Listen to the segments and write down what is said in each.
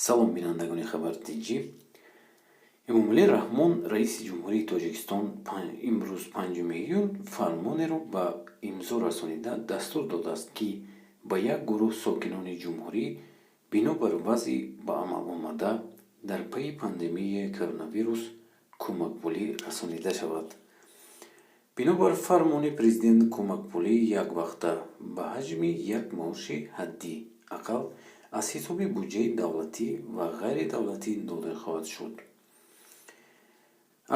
Салом, бинандагони Хабар Тҷ. Эмомалӣ Раҳмон, раиси Ҷумҳурии Тоҷикистон, имрӯз, 5 июн, фармонеро ба имзо расонида, дастур додааст, ки ба як гурӯҳ сокинони ҷумҳурӣ бинобар вазъи ба амал омада дар пайи пандемияи коронавирус кӯмакпулӣ расонида шавад. Бинобар фармони президент, кӯмакпулии яквақта ба ҳаҷми як маоши ҳадди ақал аз ҳисоби буҷаи давлатӣ ва ғайридавлатӣ дода хоҳад шуд.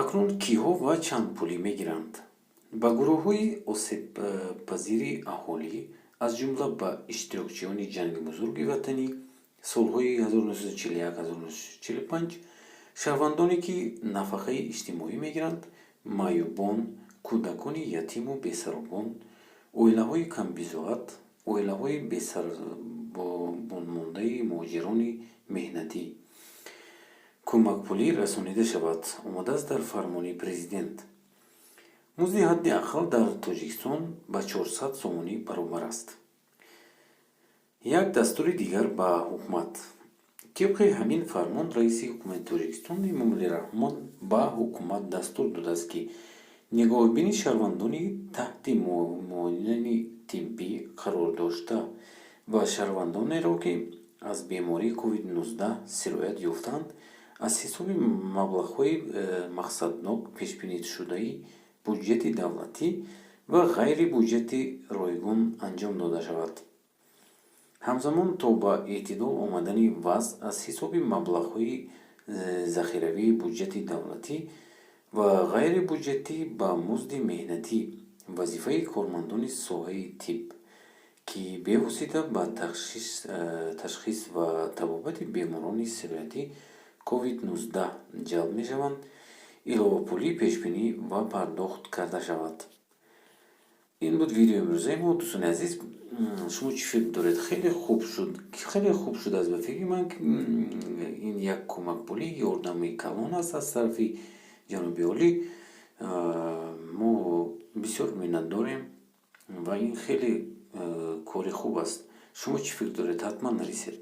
Акнун киҳо ва чанд пулӣ мегиранд? Ба гурӯҳҳои осебпазири аҳолӣ, аз ҷумла ба иштирокчиёни Ҷанги Бузурги Ватанӣ солҳои 1941-1945, шаҳрвандоне, ки нафақаи иҷтимоӣ мегиранд, маъюбон, кӯдакони ятиму бесаробон, оилаҳои камбизоат, оилаҳои бесарбонмондаи муҳоҷирони меҳнатӣ кӯмакпулӣ расонида шавад, омадааст дар фармони президент. Музди ҳадди ақал дар Тоҷикистон ба 400 сомонӣ баробар аст. Як дастури дигар ба ҳукумат. Тибқи ҳамин фармон, раиси ҳукумати Тоҷикистон Эмомалӣ Раҳмон ба ҳукумат дастур додааст, ки нигоҳубини шаҳрвандони таҳти муоинаи тиббӣ қарор дошта ва шаҳрвандонеро, ки аз бемории COVID-19 сироят ёфтаанд, аз ҳисоби маблағҳои мақсаднок пешбинишудаи буҷети давлатӣ ва ғайрибуҷетӣ ройгон анҷом дода шавад. Ҳамзамон, то ба эътидол омадани вазъ, аз ҳисоби маблағҳои захиравии буҷети давлатӣ ва ғайрибуҷетӣ ба музди меҳнатӣ вазифаи кормандони соҳаи тиб, ки бевосита ба ташхис ва табобати беморони сирояти COVID-19 ҷалб мешаванд, иловапулӣ пешбинӣ ва пардохт карда шавад. Ин буд видеои имрӯзаи мо. Дӯстони азиз, шумо чӣ фикр доред? Хеле хуб шуд, хеле хуб шудааст. Ба фикри ман, ин як кӯмакпулӣ, ёрдами калон аст аз тарафи ҷаноби олӣ. Мо бисёр миннатдорем ва ин хеле кори хуб аст. Шумо чӣ фикр доред, ҳатман нависед.